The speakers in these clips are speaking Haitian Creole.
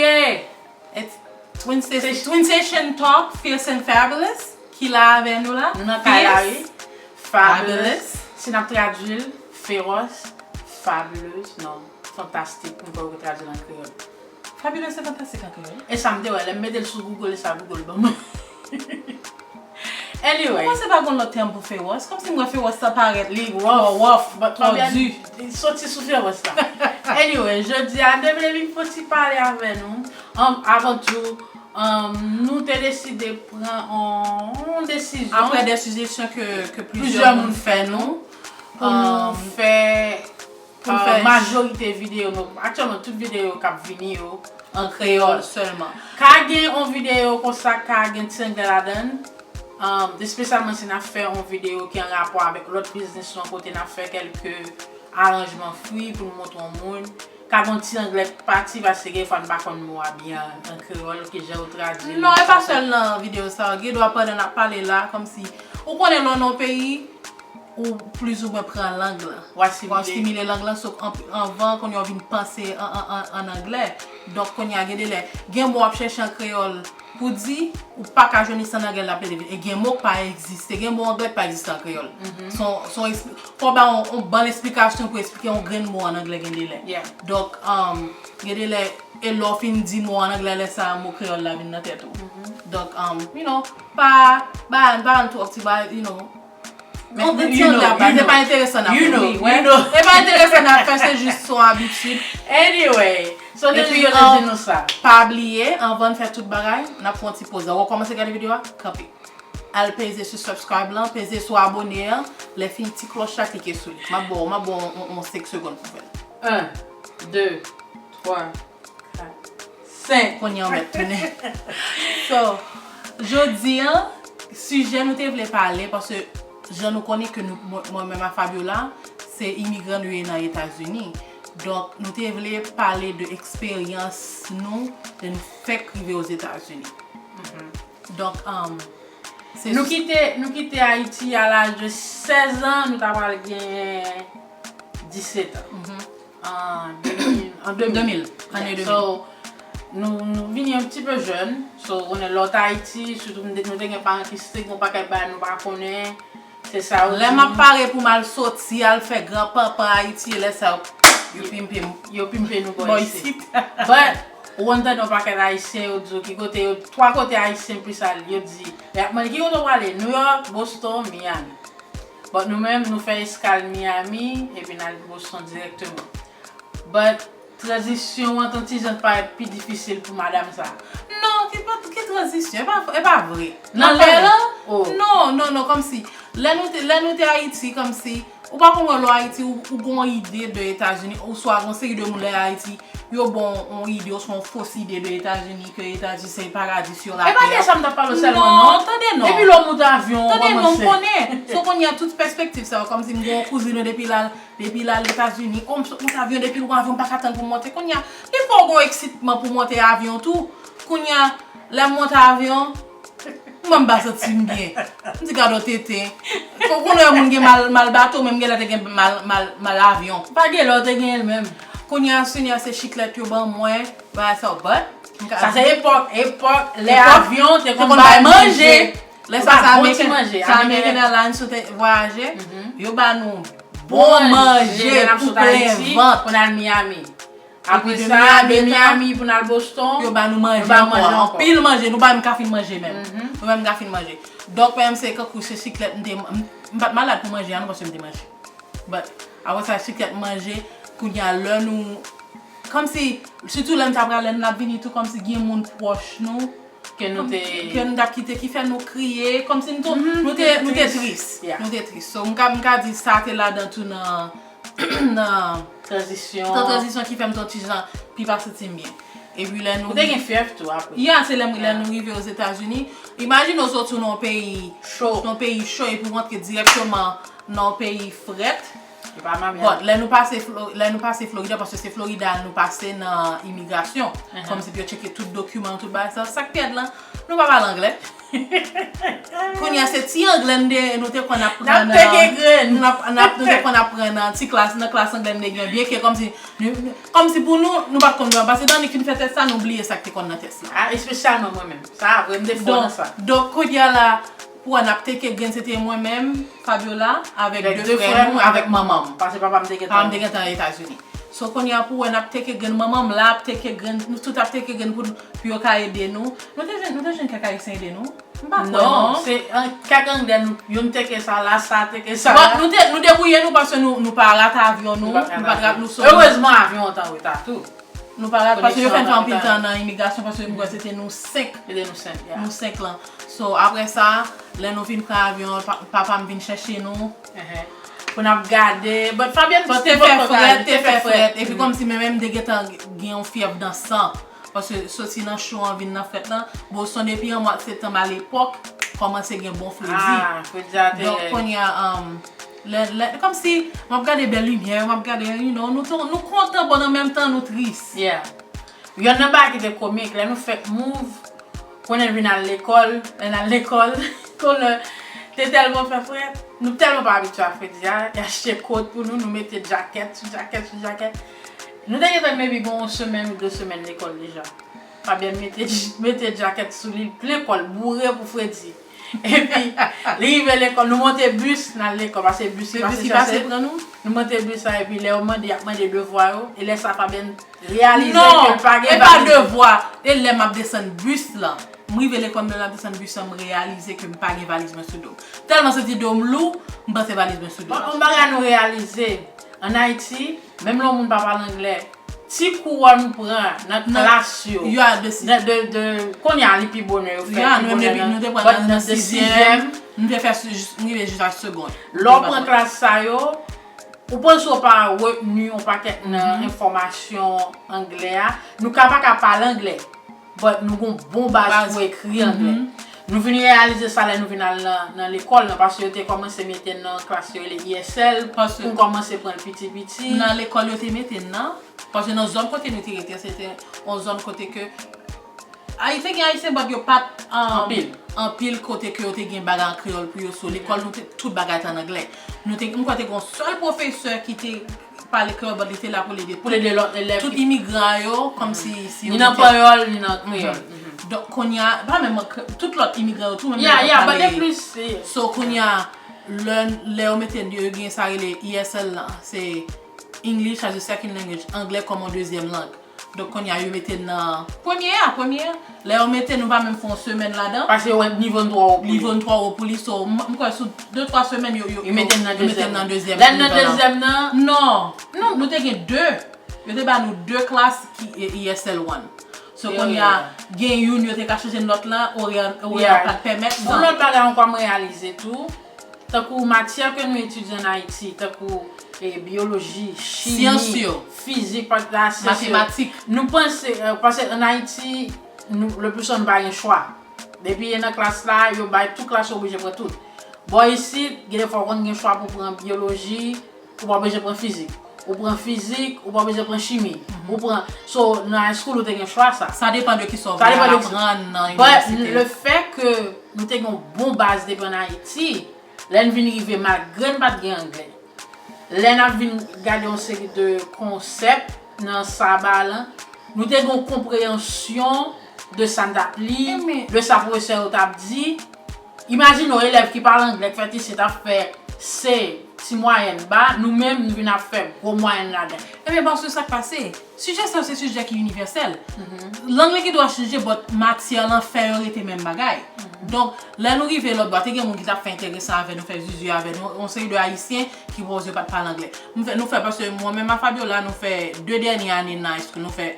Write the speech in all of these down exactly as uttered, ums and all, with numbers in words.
Hey! It's Twin Station, Twin Station Talk, Fierce and Fabulous, ki la avè nou la. Nou nan kay la, wi. Fabulous. Si n ap tradui l, feroz, fabulous, non, fantastik, m kwè ou tradui l an kreyòl. Fabulous se fantastik an kreyòl. E sa m te wè, lè m mete l sou Google, e sa Google ban mwen. Anyway. Kòman se pa gon lòt tèm pou fewòs? Kòmsi m wè fewòs sa parèt li twò rough, twò di. Soti sou fewòs la. Anyway, jodi a, m te vle vin fè yon ti pale avè nou. Um, avan tou, um, nou te deside pran yon, yon desizyon. Après des suggestions que, que plusieurs moun fè nou, pou nou fè, pou nou fè majorite videyo nou. Aktyèlman, tout videyo k ap vini yo an kreyòl sèlman. Ka gen yon videyo konsa, ka gen ti anglè ladan l. Um, espesyalman si n ap fè yon videyo ki an rapò avèk lòt biznis nou, kote n ap fè kèlke aranjman fri pou n montre yon moun. Ka gen yon ti anglè pati, paske gen fwa n pa konn mo a byen an, an kreyòl, ki jan yo tradui l. Non, e pa sèl nan videyo sa a. Gen dwa pandan n ap pale la, kòmsi, ou konnen lè w nan yon peyi, ou plizoumwen pran lang lan. W asimile. W asimile lang lan, so, an, anvan, kounye a w vin panse an, an, an, an anglè. Donk, kounye a, gen de lè, gen mo w ap chèche an kreyòl pou di, ou pa ka jwenn li san anglè l ap plede vin. E gen mo k pa egziste, gen mo anglè k pa egziste an kreyòl. Se yon, se yon, fò w ba yon, yon bann esplikasyon pou eksplike yon grenn mo an anglè gen de lè. Donk, um, gen de lè, e lè w fin di mo an anglè, lè sa a mo kreyòl la vin nan tèt ou. Donk, um, you know, pa, ba, ba n twò ti ba, you know, Men, yon ti anglè ap pale, se pa enteresan n ap fè, wi, wè. E pa enteresan n ap fè, se jis yon abitid. Anyway, so, te jis vle di nou sa. Pa bliye, anvan n fè tout bagay, n ap fè yon ti poz. Lè w kòmanse gade videyo a, kanpe. Al peze sou subscribe lan, peze sou abone an, lè fini ti klòch la, klike sou li. M ap ba w, m ap ba w yon, yon, yon senk segonn pou fè l. Un, deux, trois, Senk. Kounye a w mèt tounen. So, jodi a, sijè nou te vle pale, paske jan nou konnen ke nou, mwen, mwen menm ak Fabiola, se imigran nou ye nan Etazini. Donk, nou te vle pale de eksperyans nou, lè nou fèk rive Ozetazini. Donk, um, se Nou kite, nou kite Ayiti a laj de sèz an, nou ta pral gen disèt an. An de mil, an de mil. De mil, ane de mil. So, nou, nou vini yon ti pe jèn. So, ou konnen lè w t Ayiti, sitou nou te, nou te gen paran ki strik, gon pakèt bagay nou pa konnen. Se sa ou di. Lè m ap pare pou m al soti, al fè gran panpan Ayiti, e lè sa yo, yo pimpe m. Yo pimpe nou bò isit. But, ou konn tande yon pakèt Ayisyen, yo di w ki kote yo, twa kote Ayisyen plis al, yo di, y ap mande, "Ki kote w prale?" New York, Boston, Miami. But nou menm, nou fè eskal Miami, epi n al Boston dirèkteman. But, tranzisyon an t on ti jan parèt pi difisil pou madanm sa. Non, ki pa, ki tranzisyon? E pa, e pa vre. Nan lè lan? Non, non, non, kòmsi, lè nou te, lè nou te Ayiti, kòmsi, ou pa konn wè lè w Ayiti, ou, ou gen yon ide de Etazini, oswa gen yon seri de moun lè Ayiti, yo ba w yon ide, oswa yon fos ide de Etazini, ke Etazini se paradi sou latè. E pa de sa m t ap pale w sèlman, non. Non, tande non. Depi lè w moute avyon, ou kòmanse. Tande non, m konnen. So, kounye a, tout pèspektiv sa yo, kòmsi m gen yon kouzin mwen depi l al Depi l al Etazini, o, m sot monte avyon, depi l wè avyon, m pa ka tann pou m monte. Kounye a, li fè w gen eksitman pou w monte avyon tou. Kounye a, lè m monte avyon, mwen m pa santi m byen. M di gad yon tenten. Kon, kounye a moun gen mal, mal bato, men m genlè te gen mal, mal, mal avyon. Pa genlè w te genyen l menm. Kounye a, kounye a se chiklèt yo ban mwen, bagay sa yo, but, m ka Sa se epòk, epòk, lè avyon te konn bay manje. Lè sa, sa American, sa American Airlines yo te vwayaje, yo ba nou bon manje pou plen vant. Pou n al Miami. Apre sa, de Miami pou n al Boston, yo ba nou manje ankò. Anpil manje, nou pa menm ka fin manje menm. Nou pa menm ka fin manje. Donk, menm se kankou se chiklèt, m te, m, m pa t malad pou manje a non, paske m te manje. But, apre sa, chiklèt manje, kounye a, lè nou, kòmsi, sitou lè n ta pral, lè n ap vini tou, kòmsi gen moun pwòch nou, ke nou te, ke nou t ap kite, ki fè nou kriye, kòmsi nou te, nou te, nou te tris. Nou te tris. So, m ka, m ka di sa te ladan tou nan, nan tranzisyon. Nan tranzisyon ki fè m t on ti jan pi pa santi m byen. Epi lè nou Ou te gen fyèv tou apre. Ya, se lè, lè nou rive Ozetazini. Imajine w soti nan yon peyi cho, nan yon peyi cho, epi w rantre dirèkteman nan yon peyi frèt. But, lè nou pase Flo-, lè nou pase Florida, paske se Florida nou pase nan imigrasyon. Kòmsi pou yo tcheke tout dokiman, tout bagay sa. Sa k pi rèd lan, Nou pa pale anglè. Kounye a se ti anglè n te, nou te konn ap pran nan, n ap, n ap, nou te konn ap pran nan ti klas, nan klas anglè n te gen, byen ke kòmsi, nou, kòmsi pou nou, nou pa t konn pran, paske nan nik fin fè tès la, nou bliye sa k te konn nan tès la. Ah, espesyalman mwen menm. Sa vre, m te fò nan sa. Donk, kounye a la, pou wè n ap teke grenn, se te mwen menm, Fabiola, avèk de frè nou, avèk manman m. Paske papa m te gentan Etazini. So, kounye a pou wè n ap teke grenn, manman m la ap teke grenn, nou tout ap teke grenn pou, pou yo ka ede nou. Nou te jwenn, nou te jwenn kèk Ayisyen ede nou? M pa kwè non. Non, se kèk anglè nou, youn teke sa la, sa teke sa la. Bon, nou te, nou debouye nou paske nou, nou pa rate avyon nou, nou pa t rate nou sou. Erezman, avyon an te an reta tou. Nou pa rate, paske yo fè n fè anpil tan nan imigrasyon, paske m kwè se te nou senk. Se te nou senk, yeah. Nou senk lan. So, apre sa, lè nou vin pran avyon, papa m vin chèche nou. Pou n ap gade. But Fabienne te fè frèt, te fè frèt. Epi kòmsi mwen menm m te gentan gen yon fyèv nan san. Paske soti nan cho an vin nan frèt lan, Boston depi an mwa septanm alepòk, kòmanse gen bon fredi. Ah, fredi a te. Donk, kounye a, um, lè, lè, kòmsi, m ap gade bèl limyè yo, m ap gade, you know, nou, tou, nou kontan, bon, an menm tan, nou tris. Yeah. Yonn nan bagay ki te komik, lè nou fèk move, konnen vin al lekòl, lè n al lekòl, konnen te tèlman fè frèt, nou tèlman pa abitye a fredi a, y achte kot pou nou, nou mete djakèt sou djakèt sou djakèt. Nou te gentan maybe gen yon semèn ou de semèn lekòl deja. Fabienne mete, mete djakèt sou li, plen kò l, boure pou fredi. Epi, li rive lekòl, nou monte bis, n al lekòl, paske bis ki pase chèche nou. Nou monte bis la, epi lè yo mande, y ap mande devwa yo, e lè sa Fabienne reyalize ke l pa gen valiz. Non, e pa devwa, e lè m ap desann bis lan. M rive lekòl, lè m ap desann bis lan, m reyalize ke m pa gen valiz mwen sou do m. Tèlman santi do m lou, m panse valiz mwen sou do m. Bon, yon bagay nou reyalize, ann Ayiti, menm lè yon moun pa pale anglè, ti kou a nou pran nan klas yo, de, de, de, kounye a li pi bonè, yo fè pi bonè nan, nou te pran nan, nan sizyèm, nou te fè jis, rive jis a segond. Lè w pran klas sa yo, ou panse w pa retni yon pakèt nan enfòmasyon anglè a, nou ka pa ka pale anglè. But nou gon bon baz pou ekri anglè. Nou vin reyalize sa lè nou vin al nan, nan lekòl lan, paske yo te kòmanse mete n nan klas yo rele E S L, pou n kòmanse pran l piti piti. Nan lekòl yo te mete n nan, paske nan zòn kote nou te rete, se te yon zòn kote ke, Ayisyen gen Ayisyen, but yo pa t, um, anpil kote ke yo te gen bagay an kreyòl pou yo. So, lekòl nou te, tout bagay te an anglè. Nou te, m kwè te gen yon sèl pwofesè ki te pale kreyòl, but li te la pou l ede, pou l ede lòt elèv, tout imigran yo, kòmsi, si yo te, ni nan panyòl, ni nan kreyòl. Donk, kounye a, pa menm an kre-, tout lòt imigran yo tou, menm yo pa t pale. So, kounye a, lè, lè yo mete, yo gen sa rele E S L lan, se English as a Second Language, anglè kòm yon dezyèm lang. Donk, kounye a, yo mete n nan premye a, premye a. Lè yo mete nou pa menm fè yon semèn ladan. Paske yo wè nivo n twò wo pou li. Nivo n twò wo pou li, so, m, m kwè sou de, twa semèn, yo, yo, yo mete n nan dezyèm. Lè n nan dezyèm nan? Non. Non, nou te gen de. Yo te ba nou de klas ki, e, E S L one. So, kounye a, gen youn, yo te ka chanje nòt lan, orè, orè a pa t pèmèt. Gon lòt bagay ankò m reyalize tou. Tankou matyè ke nou etidye ann Ayiti, tankou, e, biyoloji, chimi, fizik, pa, la, syans yo. Matematik. Nou panse, e, paske ann Ayiti, nou, le pli souvan nou pa gen chwa. Depi e nan klas la, yo bay tout klas yo oblije pran tout. Bò isit, gen de fwa w konn gen chwa pou pran biyoloji, ou pa oblije pran fizik. Ou pran fizik, ou pa oblije pran chimi. Ou pran, so, nan high school, ou te gen chwa sa. Sa depann de kisa w vle aprann nan inivèsite. But le fait que nou te gen yon bon baz depi ann Ayiti, lè n vin rive, malgre n pa t gen anglè, lè n ap vin gade yon seri de konsèp nan sa ba lan, nou te gen yon konpreyansyon de sa n t ap li, de sa pwofesè yo t ap di. Imajine w, elèv ki pale anglè, k fèt isit, ap fè C, ti mwayèn ba, nou menm, nou vin ap fè gwo mwayèn ladan. Ebyen, paske sa k pase, sijè sa yo se sijè ki inivèsèl. Lang lan gen dwa chanje, but matyè lan fè yo rete menm bagay. Donk, lè nou rive lòt bò, te gen moun ki t ap fè enteresan avè nou, fè zuzu avè nou, yon seri de Ayisyen ki pwòz yo pa t pale anglè. M fè, nou fè, paske mwen menm ak Fabiola, nou fè de dènye ane nan high school, nou fè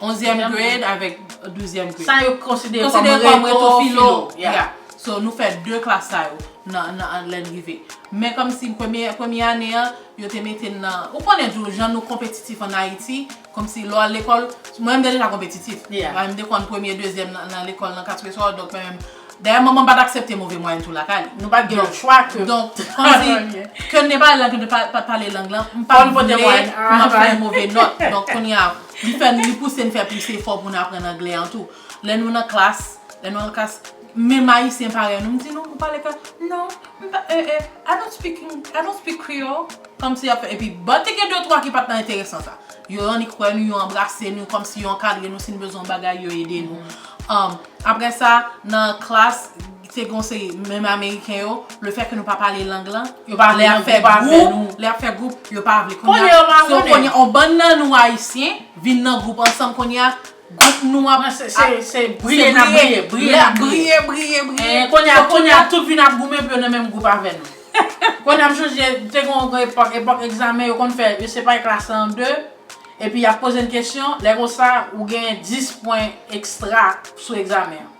onzyèm grade avèk douzyèm grade. Sa yo konsidere kòm reto filo. Yeah. So, nou fè de klas sa yo nan, nan, lè n rive. Men kòmsi premye, premye ane an, yo te mete n nan, ou konnen tou, jan nou konpetitif ann Ayiti, kòmsi lè w al lekòl, mwen menm m te deja konpetitif. Yeah. Mwen menm m te konn premye, dezyèm nan, nan lekòl, nan katwesò, donk mwen menm, dayè, manman m pa t aksepte move mwayèn tou lakay li. Nou pa t gen lòt chwa ke. Donk, kòmsi, ke n te pale lang, ke n te pa, pa t pale lang lan, m pa t vle pou m ap fè move nòt. Donk, kounye a, li fè, li pouse n fè plis efò pou n aprann anglè an tou. Lè nou nan klas, Lè nou al klas, menm Ayisyen parèy nou, m di nou, ou pale kreyòl? Non, m pa, eh, eh, I don't speak, I don't speak Creole. Kòmsi y ap fè, epi, bon, te gen de twa ki pa t nan enteresan sa. Yo annik wè nou, yo anbrase nou, kòmsi yo ankadre nou, si n bezwen yon bagay, yo ede nou. Um, apre sa, nan klas, te gen yon seri, menm Ameriken yo, le fè ke nou pa pale lang lan, yo pa vle nan gwoup avè nou. Lè y ap fè gwoup, yo pa vle. Kounye a, kounye a, yon bann nan nou Ayisyen vin nan gwoup ansanm, kounye a, gwoup nou ap, se, se, se briye n ap briye, briye n ap briye. Briye, briye, briye. Eh, kounye a, kounye a, tout vin ap goumen pou yo nan menm gwoup avè nou. Kounye a, m sonje, te gen yon epòk, epòk egzamen, yo konn fè, yo separe klas la an de, epi y ap poze n kesyon, lè konsa, ou gen dis pwen ekstra sou egzamen an.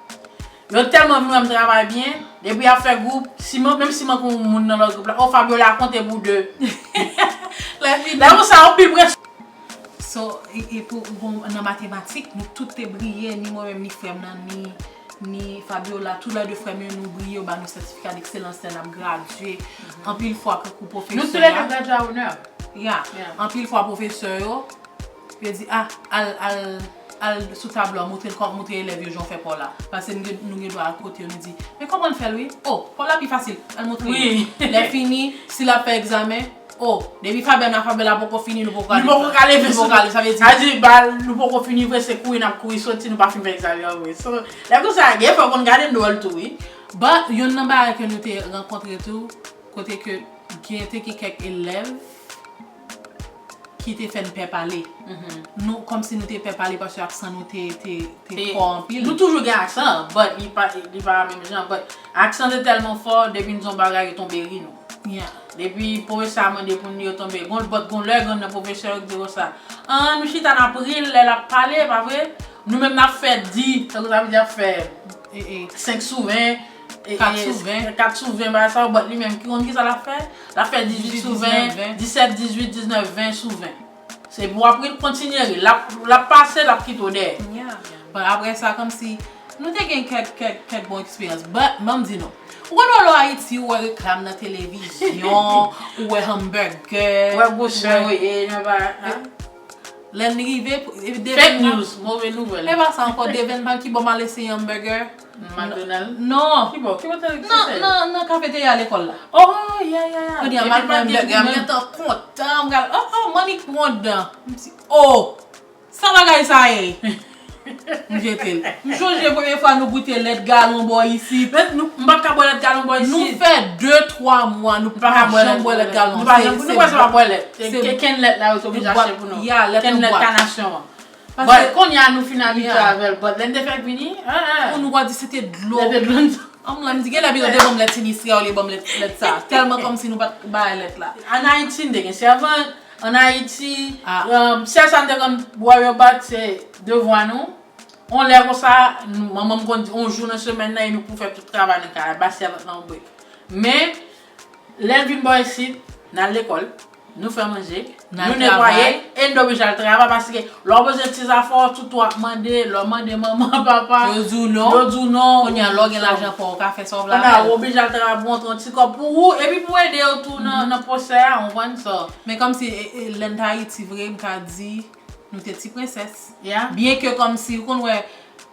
Yo tèlman vin wè m travay byen, depi y ap fè gwoup, si man, menm si manke yon moun nan lòt gwoup la, o Fabiola konte pou de. Lè konsa, anpil presyon. So, e, e pou, bon, nan matematik, nou tout te briye, ni mwen menm, ni frè m nan, ni, ni Fabiola, toulède frè m yo, nou briye, yo ba nou sètifika dekselans lè n ap gradye. Anpil fwa, kankou pwofesè a. Nou toulède gradye a onè. Ya. Anpil fwa, pwofesè yo, yo di, ah, al, al, al sou tablo a, montre, montre elèv yo jan w fè pa w la. Paske nou gen, nou gen dwa al kote yo, nou di, men kòman n fè l, wi? Oh, pa w la pi fasil, al montre yo. Lè fini, si l ap fè egzamen, oh, depi Fabèna, Fabèna poko fini, nou poko ka leve. Nou poko ka leve, sa vle di, a di, ba, nou poko fini vre, se kouri n ap kouri soti, nou pa fin fè egzamen an vre. So, lè konsa, gen fwa konn gade n dwòl tou, wi. But, youn nan bagay ke nou te rankontre tou, kote ke gen, te gen kèk elèv ki te fè n pè pale. Nou, kòmsi nou te pè pale paske aksan nou te, te, te fò anpil. Nou toujou gen aksan, but li pa, li pa menm jan. But aksan te tèlman fò, depi n di yon bagay, yo tonbe ri nou. Depi pwofesè a mande pou n, yo tonbe. Gon, but gon lè, gon nan pwofesè yo ki di konsa, ah, nou chita n ap ri l lè l ap pale, pa vre? Nou menm n ap fè di, tankou sa vle di ap fè senk sou ven, kat sou ven. Kat sou ven, bagay sa yo, but li menm, ki konn kisa l ap fè? L ap fè dizuit sou ven, disèt, dizuit, diznèf, ven sou ven. Se pou w ap ri, kontinye ri. L ap, l ap pase, l ap kite w dèyè. But apre sa, kòmsi, nou te gen kèk, kèk, kèk bon eksperyans. But, ban m di nou, ou konn wè lè w Ayiti, ou wè reklam nan televizyon, ou wè hamburger, ou wè gwo chè, wi, e, nan ba, lè n rive, e, fake news, move nouvèl. E pa sa ankò, Deven pa ki bò m al eseye hamburger. McDonald? Non. Ki bò? Ki bò te, nan, nan, nan kafeterya lekòl la. Oh, yeah, yeah, yeah. Kounye a, m al pran hamburger, m gentan kontan, m pral, oh, oh, m annik pran dan. M di, oh, sa bagay sa ye? M jete l. M sonje premye fwa nou goute lèt galon bò isit. Men nou, m pa t ka bwè lèt galon bò isit. Nou fè de, twa mwa, nou pa janm bwè lèt galon. Nou pa janm, nou prèske pa bwè lèt. Se kenn lèt la yo te oblije achte pou nou. Kenn lèt kanasyon an. But kounye a nou fin abitye avè l, but lè n te fèk vini, pou nou w a di se te dlo. Se te dlo. Anmwey, m di, genlè pito te ban m lèt Sinistria olye ban m lèt, lèt sa. Tèlman kòmsi nou pa t bay lèt la. Ann Ayiti, n te gen sèvant. Ann Ayiti, um, sèl sa n te konn bwè yo bat, se devwa nou. On lè konsa, nou, manman m konn di, on jou nan semèn nan, e nou pou fè tout travay nan kay la, ba sèvant lan yon brek. Men, lè n vin bò isit, n al lekòl, nou fè manje, nou netwaye, e n te oblije al travay, paske lè w bezwen ti zafè w, tout w ap mande, lè w mande manman, papa, yo di w non. Yo di w non. Kounye a, lè w gen lajan pa w, ou ka fè sa w vle avè l. Kounye a, ou oblije al travay pou w antre yon ti kòb pou ou, epi pou ede yo tou nan, nan pwosè a, ou konprann sa. Men kòmsi, e, e, lè n t Ayiti vre, m ka di, nou te ti prensès. Byen ke kòmsi, ou konn wè,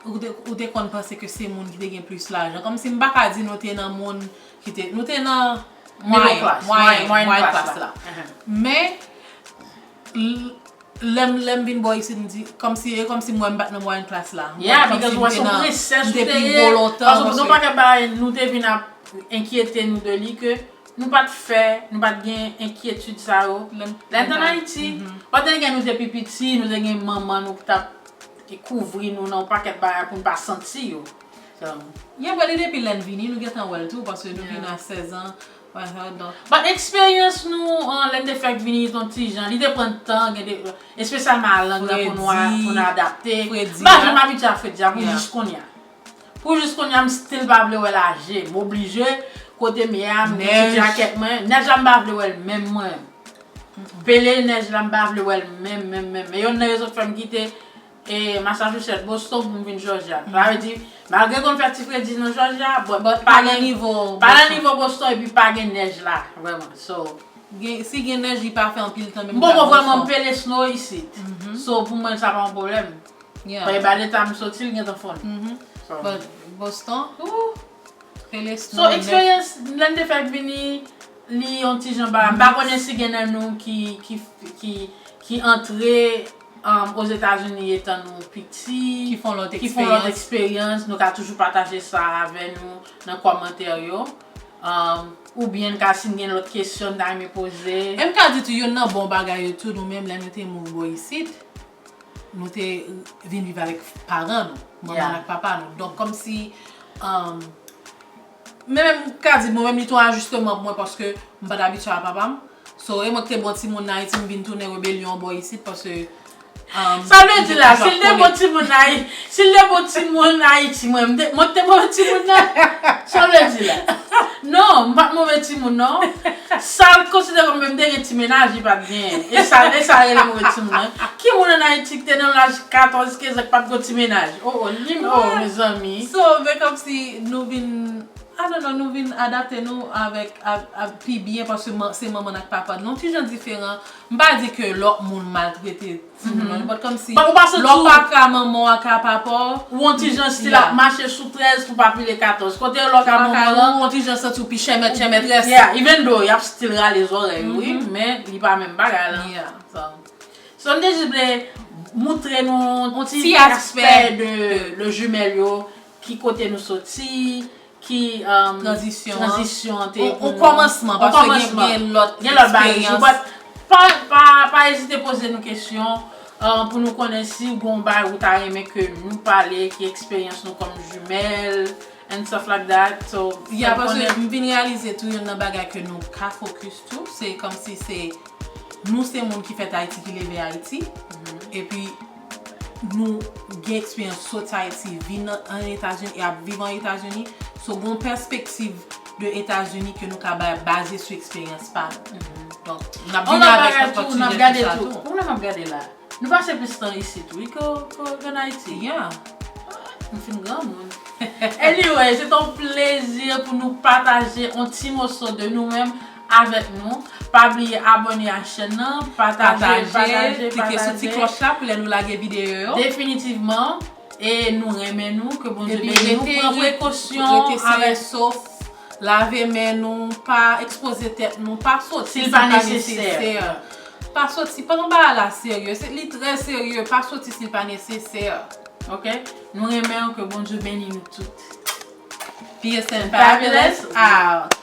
ou te, ou te konn panse ke se moun ki te gen plis lajan. Kòmsi m pa ka di nou te nan moun ki te, nou te nan mwayen, mwayen, mwayen klas la. Men, l-, lè m, lè m vin bò isit, m di, kòmsi, e kòmsi m wè m pa t nan mwayen klas la. Yeah, because w wè se yon prensès ou te ye. Paske nou pa ka bay, nou te vin ap enkyete nou de li ke nou pa t fè, nou pa t gen enkyetid sa yo. Lè n t ann Ayiti, but then again, nou te pi piti, nou te gen manman nou ki t ap kouvri nou nan yon pakèt bagay pou n pa santi yo. So, yeah, but li depi lè n vini, nou gentan wè l tou, paske nou vini a sèz an, bagay sa yo, donk. But eksperyans nou, an, lè n te fèk vini, yon ti jan, li te pran tan, gen de, espesyalman a lang nan pou nou a, pou nou adapte. M pa janm abitye a fredi a, pou jis kounye a. Pou jis kounye a, m still pa vle wè l aje. M oblije, kote m ye a, m gen ti djakèt mwen. Nèj la, m pa vle wè l menm mwen. Pele nèj la, m pa vle wè l menm, menm, menm. E yonn nan rezon k fè m kite, e, Massachusetts, Boston, pou m vin Georgia. Sa vle di, malgre konn fè ti fredi nan Georgia, but pa nan nivo, pa nan nivo Boston, epi pa gen nèj la, vrèman. So, gen, si gen nèj, li pa fè anpil tan, men m poko vrèman pele snow isit. So, pou mwen, sa pa yon pwoblèm. Paske ba leta m soti, l gentan fonn. But Boston, ooh, rele So, snow, eksperyans lè n te fèk vini, li yon ti jan ba. M pa konnen si gen nan nou ki, ki, ki, ki antre um, Ozetazini etan nou piti, Ki fè yon lòt ki fè yon lòt eksperyans. eksperyans, nou ka toujou pataje sa avè nou nan kòmantè yo. Um, oubyen n ka si n gen lòt kesyon n ta renmen poze. E m ka di tou, youn nan bon bagay yo tou, nou menm lè nou te move bò isit, nou te vin viv avèk paran nou, manman Yeah. ak papa nou. Donk, kòmsi, um, men menm m ka di, mwen menm, li te yon ajisteman pou mwen paske m pa t abitye a papa m. So, e mwen ki te bon timoun nan Ayiti, m vin tounen rebelyon bò isit paske, um, Sa vle m di te la, toujou si l te ap bon konnen. timoun nan Ayiti, si l te bon timoun nan Ayiti, mwen, m te, mwen te bon timoun nan. Sa vle di la. Non, m pa t move timoun, non. Sa l konsidere kòm m te gen ti menaj, li pa t gen. E sa, e sa rele move timoun, non. Ki moun ann Ayiti ki te nan laj katòz, kenz an ki pa t gen ti menaj? Oh, oh, li, oh, mezanmi. So, men kòmsi nou vin, I don't know, nou vin adapte nou avèk, a, a, pi byen paske man- se manman n ak papa n. Yon ti jan diferan. M pa di ke lòt moun maltrete timoun nan, but kòmsi But ou pa santi lè w ou pa ka manman w ak papa w, ou yon ti jan stil ap Yeah. mache sou trèz pou pa pile katòz. Kote lè w ka Ou pa ka manman ou yon ti jan santi w pi chèmèt, chèmètrès. Yeah, even though y ap still rale zòrèy, wi, men li pa menm bagay la. Yeah. So, so, m te jis vle montre nou yon Yon ti ti aspè aspè de, de le jumelle yo, ki kote nou soti, ki um, Tranzisyon an. tranzisyon an te On, pou on nou. kòmansman, On paske gen, kòmansman. gen lòt Gen lòt bagay eksperyans. But pa, pa, pa ezite poze nou kesyon uh, pou nou konnen si ou gen yon bagay ou ta renmen ke nou pale, ki eksperyans nou kòm jumelle, and stuff like that. So, Yeah, fè paske konnen. m vin reyalize tou youn nan bagay ke nou ka focus tou, se kòmsi se nou se moun ki fèt Ayiti, ki leve Ayiti, epi nou gen eksperyans soti Ayiti, vin an, an Etazini e ap viv an Etazini. So, gen yon pèspektiv de Etazini ke nou ka ba- baze sou eksperyans pa nou. Donk, n ap On vini lòt avèk bagay yon tou, n ap sijè gade sou sa tou. tou. Ou la m ap gade la. Nou pase plis tan isit, wi, ke, ke, ke an Ayiti. Yeah. Nou fin granmoun. Anyway, se te yon plezi pou nou pataje yon ti moso de nou menm avèk nou. Pa bliye abòne a chèn nan, pataje, Pataje, pataje, klike sou ti pataje. klòch la pou lè nou lage videyo yo. Definitivman. E nou renmen nou, ke Bondye Epi beni nou. rete, Pran rete, prekosyon rete sen avèk sof, lave men nou, pa ekspoze tèt nou, pa soti Si l si pa pa nesesè. nesesè. Pa soti, pran bagay la serye. Se, li trè serye, pa soti si l pa nesesè. Ok? Nou renmen w, ke Bondye beni nou tout. P S N Fabulous Fabulous out.